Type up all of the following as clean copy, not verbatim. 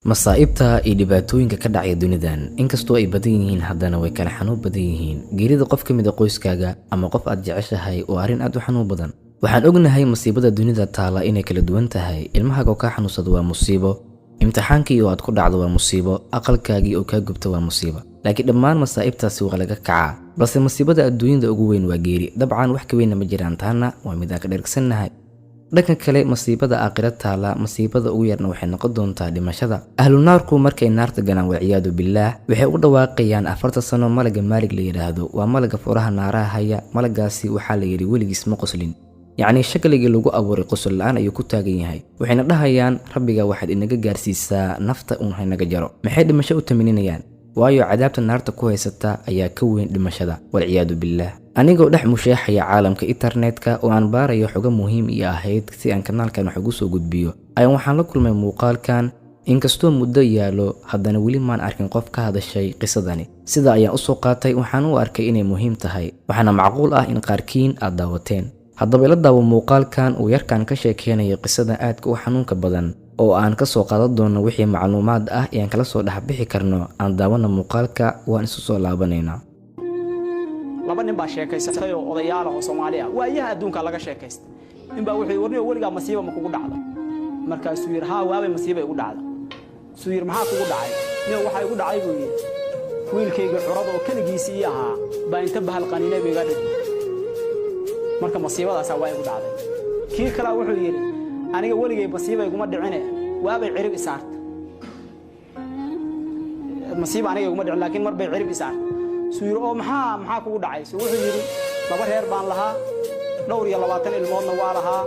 Masaa'ibta iyo dhibaatooyinka ka dhacaya dunidan, inkastoo ay badan yihiin, haddana way kala xanuun badan yihiin. Geerida qof ka mid a qoyskaaga ama qof aad jeceshahay waa arrin aad u xanuun badan. Waxaan ognahay masiibada dunida taala inay kala duwan tahay. Ilmahaaga oo kaa xanuunsado waa musiibo, imtixaankii oo aad ku dhacdo waa musiibo, aqalkaagii oo kaa gubto waa musiibo. Laakiin dhammaan masaa'ibtaasi waa laga kacaa, balse masiibada adduunyada ugu weyn waa geeri. Dabcan wax ka weynna ma jiraan, taana waa mid aan ka dhergsannahay. Dhanka kale, masiibada aakhira taala, masiibada ugu yarna waxay noqon doontaa dhimashada. Ahlu naarku markay naarta galaan, walciyaadu billaah, waxay u dhawaaqayaan 40 sano malaga Maalig la yidhaahdo. Waa malaga furaha naaraha haya. Malagaasi waxaa la yidhi weligiis ma qoslin, yacnii shakligii lagu abuuray qosol la-aan ayuu ku taagan yahay. Waxayna dhahayaan: "Rabbiga waxaad inaga gaarsiisaa nafta uun haynaga jaro." Maxay dhimasho u tamaninayaan? Waayo, cadaabta naarta ku haysata ayaa ka weyn dhimashada, walciyaadu billaah. Anigoo dhex musheexaya caalamka internetka oo aan baarayo xogo muhiim ii ahayd si aan kanaalkan wax ugu soo gudbiyo, ayaan waxaan la kulmay muuqaalkan. Inkastoo muddo yaalo, haddana weli maan arkin qof ka hadashay qisadani. Sida ayaan usoo qaatay, waxaan u arkay inay muhiim tahay, waxaana macquul ah in qaarkiin aad daawateen. Haddaba ila daawo muuqaalkan uu yarkan ka sheekeynaya qisada aadka u xanuunka badan oo aan ka soo qaadan doono wixii macluumaad ah ee aan kala soo dhexbixi karno. Aan daawana muuqaalka, waan isu soo laabanaynaa. Laba nin baa sheekaysatay oo odayaal ah oo Soomaali ah. Waayaha adduunka laga sheekaystay. Nin baa wuxuu yidhi: "Warniyo, weligaa masiiba ma kugu dhacda?" Markaasuu yidhi: "Haa, waabay masiiba igu dhacda." Suu yidhi: "Maxaa kugu dhacay?" "Niyo, waxaa igu dhacay," buu yidhi, "wiilkayga curada oo keligiisii ii ahaa baa inta bahal qaniinay ba iga dhig. Marka masiibadaasaa waa igu dhacday." Kii kalea wuxuu yidhi: "Aniga weligay masiiba iguma dhicine, waabay cirib isaarta. Masiiba aniga iguma dhicin, laakiin mar bay cirib isaarta." Suu yidhi: "Oo maxaa kugu dhacay?" Suu wuxuu yidhi: "Laba reer baan lahaa, dhowr iyo 20 ilmoodna waa lahaa,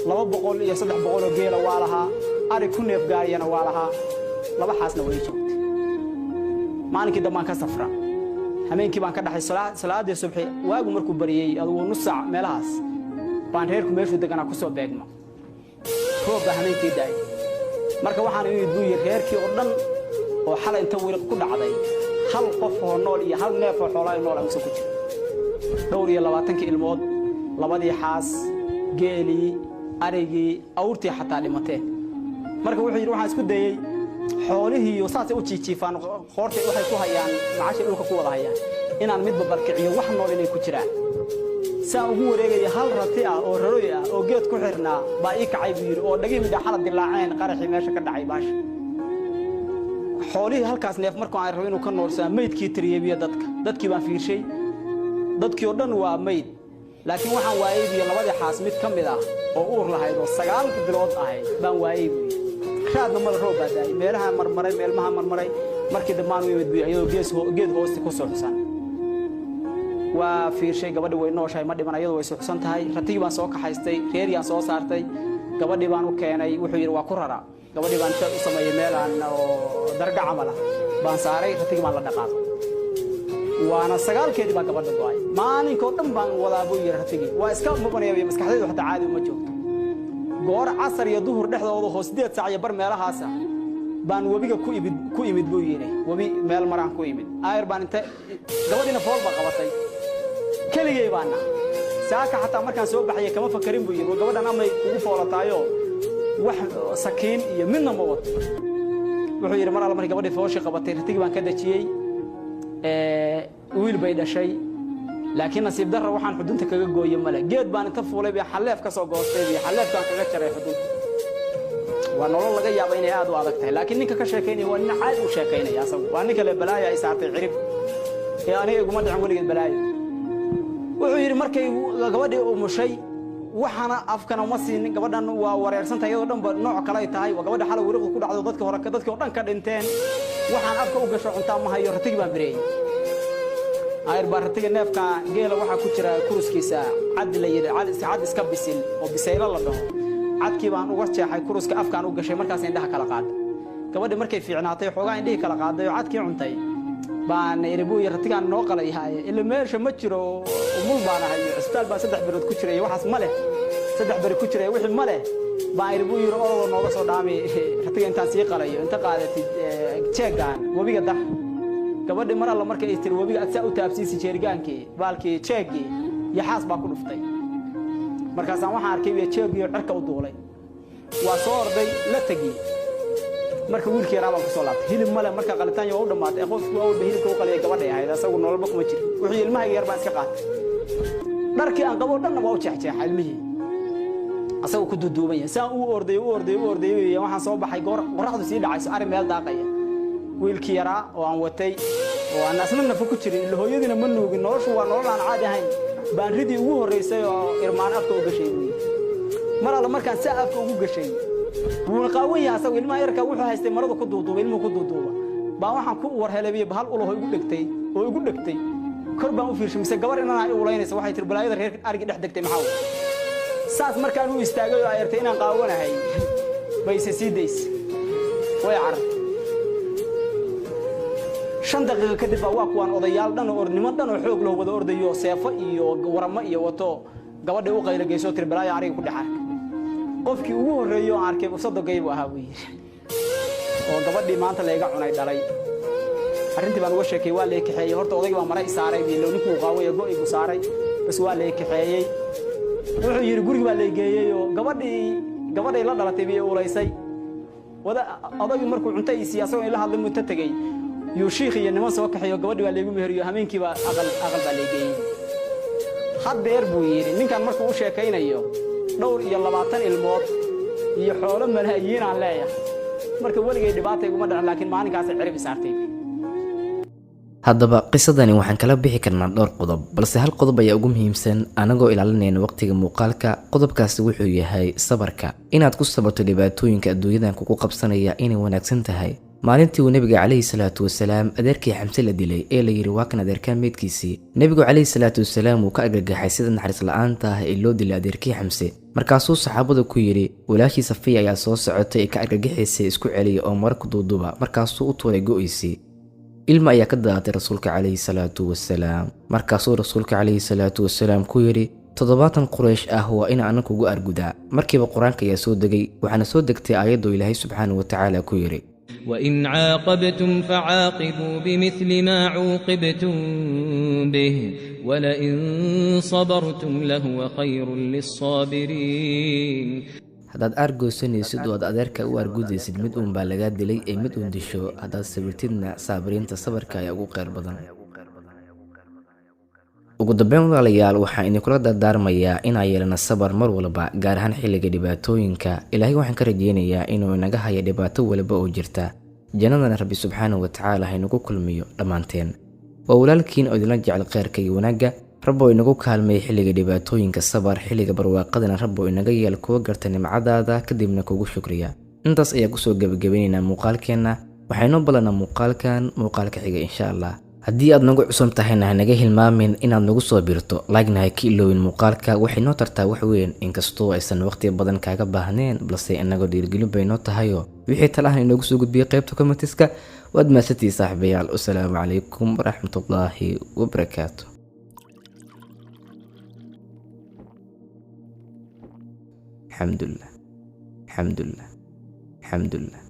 200 iyo 300 oo geela waa lahaa, ari ku neef gaariyana waa lahaa, laba xaasna way joogtay. Maalinkii dambaan ka safra, hameenkii baan ka dhaxay. Salaadii subxi, waagu markuu bariyey, adugu nus saac meelahaas baan reerku meeshuu deganaa ku soo beegma. Roob baa hameenkii da'ay. Marka waxaan imid," buu yidhi, "reerkii oo dhan oo xalay inta wiriq ku dhacday, hal qof oo nool iyo hal neef oo xoolaa nool uusan ku jiro. Dhowr iyo 20kii ilmood, labadii xaas, geelii, arigii, awrtii xataa dhimateen." Marka wuxuu yidhi: "Waxaan isku dayey xoolihii saasay u jiijiifaan, qoortay waxay ku hayaan macashay dhulka ku wada hayaan, inaan midba balkiciyo wax nool inay ku jiraan. Saan ugu wareegaya, hal rati ah oo raroy ah oo geed ku xirnaa baa ii kacay," buu yidhi, "oo dhagihii midhaxala dilaaceen qaraxii meesha ka dhacay baasha. Xoolihii halkaas neef markuu aan rabo inuu ka noolsanaa, meydkii tiriyebiyo dadka. Dadkii baan fiirshay, dadkii oo dhan waa meyd, laakiin waxaan waayey," biyo, "labadii xaas mid ka mid ah oo uur lahayd oo 9 bilood ahayd baan waayey," buu yidhi. "Raadna mala, roob baa daayay, meelaha marmaray, meelmaha marmaray. Markii dambaan u imid," buy, "iyadoo geed hoosti ku suuxsan. Waa fiirshay, gabadhi way nooshahay, ma dhiman, iyadoo way suuxsan tahay. Ratigii baan soo kaxaystay, reeriyaan soo saartay, gabadhii baan u keenay." Wuxuu yidhi: "Waa ku rara. Gabadhii baan inta u sameeyey meelaan oo darga camal ah baan saaray, ratigii baan la dhaqaaqay, waana sagaalkeedii baa gabadha go'ay. Maalinkoo dhan baan wadaa," buu yidhi, "ratigii waa iska mubanaya, maskaxdaydu xataa caadi uma joogto. Goor casar iyo duhur dhexdooda oo 8 saac iyo bar meelahaasa baan webiga ku imid," buu yidhi. "Webi meel maraan ku imid, aayar baan inta gabadhiina fool baa qabatay. Keligay baana saaka xataa markaan soo baxaya kama fakarin," buu yidhi, "gabadhan amay kugu foolataayo, wax sakiin iyo midna ma wato." Wuxuu yidhi: "Mar alla markii gabadhii fooshii qabatay, ratigii baan ka dejiyey. Wiil bay dhashay, laakiin nasiib darra waxaan xudunta kaga gooye male. Geed baan inta fuulay bay xalleef ka soo goostay iyo xalleefkaan kaga jaray xudunta." Waa nolol laga yaaba inay aad u adag tahay, laakiin ninka ka sheekaynaya waa nin caadi u sheekaynaya. Asagu waa ninka le balaaya ay saartay cirib ee aniga iguma dhicin weligeed balaayo. Wuxuu yidhi: "Markay gabadhii umushay, waxaana afkana uma siinin. Gabadhan waa wareersantahay, iyadoo dhanba nooc kale ay tahay. Waa gabadha xalay wiriqdu ku dhacdo, dadkii hore, dadkii oo dhan ka dhinteen. Waxaan afka u gasho cuntaa ma hayo. Ratigii baan bireeyey. Ayr baa ratiga neefka geela waxaa ku jira kuruskiisa cad la yidhi, cad iska bisil oo bisaylo la dhaho. Cadkii baan uga jeexay kuruska, afkaan u gashay. Markaas indhaha kala qaaday. Gabadhii markay fiicnaatay, xoogaa indhihii kala qaaday oo cadkii cuntay, baan iri," buu yidhi, "ratigaan noo qalayhaaye, ila meesha ma jiro, umul baan ahay iyo cisbitaal baan 3 bilood ku jiray, waxaas ma leh, 3 beri ku jiray, wixii ma leh," baan iri," buu yidhi, "orodoo nooga soo dhaami ratiga intaan sii qalayo. Inta qaadatid jeeggaan webiga dar." Gabadhii mar alla markay tiri webiga aad saa u taabsiisi jeergaankii, baalkii jeeggii, yaxaas baa ku dhuftay. Markaasaan waxaan arkay jeeggii cirka u duulay. Waa soo orday, la tegi. Marka wiilkii yaraa baan kusoo laabtay, hilib male. Marka qalitaan waa u dhammaatay. Qofku waa walba hilibka u qaliyay gabadhay ahayd, asagu nololba kuma jirin. Wuxuu ilmahayga yar baan iska qaatay, dharkii aan qabo dhanna waa u jeexjeexa ilmihii, asagoo ku duuduuban yahay. Saan u orday, u orday, u orday, waxaan soo baxay goor qorraxdu sii dhacayso, ari meel daaqaya. Wiilkii yaraa oo aan watay oo aan asna nafo ku jirin, ila hooyadiina ma nuugin, noloshu waa nolol aan caadi ahayn, baan ridii ugu horraysay oo irmaan afka u gashay buu yidhi. Mar alla markaan saa afka ugu gashay, wuuna qaawan yahay asagu, ilmaha yarka wuxuu haystay maradu ku duuduuba, ilmuhu ku duuduuba, baa waxaan ku war helay bahal ulaho igu dhegtay oo igu dhegtay. Kor baan u fiirshay, mise gabar inanaa i ulaynaysa. Waxay tiri, "Balaayada reer arigi dhex degtay maxaa?" Saas markaan u istaagay oo ay artay inaan qaawanahay, bayse sii daysay, way carartay. 5 daqiiqo kadib baa waa kuwaan odayaal dhan oo niman dhan oo xoog loo wada ordayo, seefo iyo waramo iyo wato. Gabadhay u qaylo geysoo tiri, "Balaayo ariga ku dhex arkay." Qofkii ugu horreeyey oo aan arkay sodogay buu ahaa buu yidhi, oo gabadhii maanta layga cunay dhalay. Arrintii baan uga sheekay. Waa lay kaxeeyey. Horta odayg baa mara i saaray, biilo ninkuu qaawaya go'i buu saaray, bas waa lay kaxeeyey. Wuxuu yidhi, gurigi baa lay geeyey oo gabadhii gabadhay la dhalatay bay ulaysay. Wada odaygii markuu cunto ii siiyey, asagoo ila hadlay, muddo tegey, yuu shiikh iyo niman soo kaxeeyo. Gabadhii baa laygu meheriyo, hameenkii baa aqal baa lay geeyey. Haddeer buu yidhi, ninkan markuu u sheekaynayo, dhowr iyo 20 ilmood iyo xoolo malaayiin aan leeyahay. Marka weligay dhibaata iguma dhacin, laakiin maalinkaasay cirib i saartay. Haddaba qisadani waxaan kala bixi karnaa dhowr qodob, balse hal qodob ayaa ugu muhiimsan, anagoo ilaalinayna waqtiga muuqaalka. Qodobkaasi wuxuu yahay sabarka. Inaad ku sabarto dhibaatooyinka adduunyadan kugu qabsanaya inay wanaagsan tahay. Maalintii uu Nebiga calayhi salaatu wasalaam adeerkii Xamse la dilay ee la yidhi, "Waa kan adeerkaan meydkiisii," Nebigu calayhi salaatu wasalaam wuu ka argagaxay sida naxariis la-aanta ah ee loo dilay adeerkii Xamse. Markaasuu saxaabada ku yidhi, "Walaashii Safiya ayaa soo socotay ee ka argagaxaysay, isku celiya oo mara ku duuduba." Markaasuu u tuuray go-iisii. Ilma ayaa ka daadatay Rasuulka calayhi salaatu wasalaam. Markaasuu Rasuulka calayhi salaatu wasalaam ku yidhi, "70 Quraysh ah waa in anan kugu argudaa." Markiiba Qur-aanka ayaa soo degay. Waxaana soo degtay aayadoo Ilaahay subxaana wa tacaala ku yidhi: وإن عاقبتم فعاقبوا بمثل ما عوقبتم به ولئن صبرتم لهو خير للصابرين. Haddaad aargoosanaysid oo aad adeerka u argudaysid, mid uun baa lagaa dilay ee mid uun disho. Haddaad sabirtidna, saabiriinta sabarka ayaa ugu kheyr badan. Ugu dambeyn, walaalayaal, waxaan idinkula dardaarmayaa inaan yeelana sabar mar walba, gaar ahaan xilliga dhibaatooyinka. Ilaahay waxaan ka rajeynayaa inuu inaga hayo dhibaato walba oo jirta, jannadana Rabbi subxaanahu watacaala haynagu kulmiyo dhammaanteen. Waa walaalkiin oo idinla jecel kheyrka iyo wanaagga. Rabbow, inagu kaalmeey xilliga dhibaatooyinka sabar, xilliga barwaaqadana Rabbow inaga yeel kuwa garta nimcadaada, kadibna kugu shukriya. Intaas ayaa kusoo gebagabeynaynaa muuqaalkeenna. Waxaynoo ballanaa muuqaalkan muuqaalka xiga, insha Allah. Haddii aad nagu cusub tahayna, hanaga hilmaamin inaad nagu soo biirto. Like-na ha ka iloowin muuqaalka, waxay noo tartaa wax weyn. Inkastoo aysan waqti badan kaaga baahneen, balse inagoo dhiirigelin bay noo tahayo. Wixii talahan inoogu soo gudbiyey qaybta comments-ka. Waad mahadsantihi, saaxiibayaal. Wasalaamu calaykum waraxmatullaahi wabarakaatu. Alxamdulilah, alxamdulilah, alxamdulilah.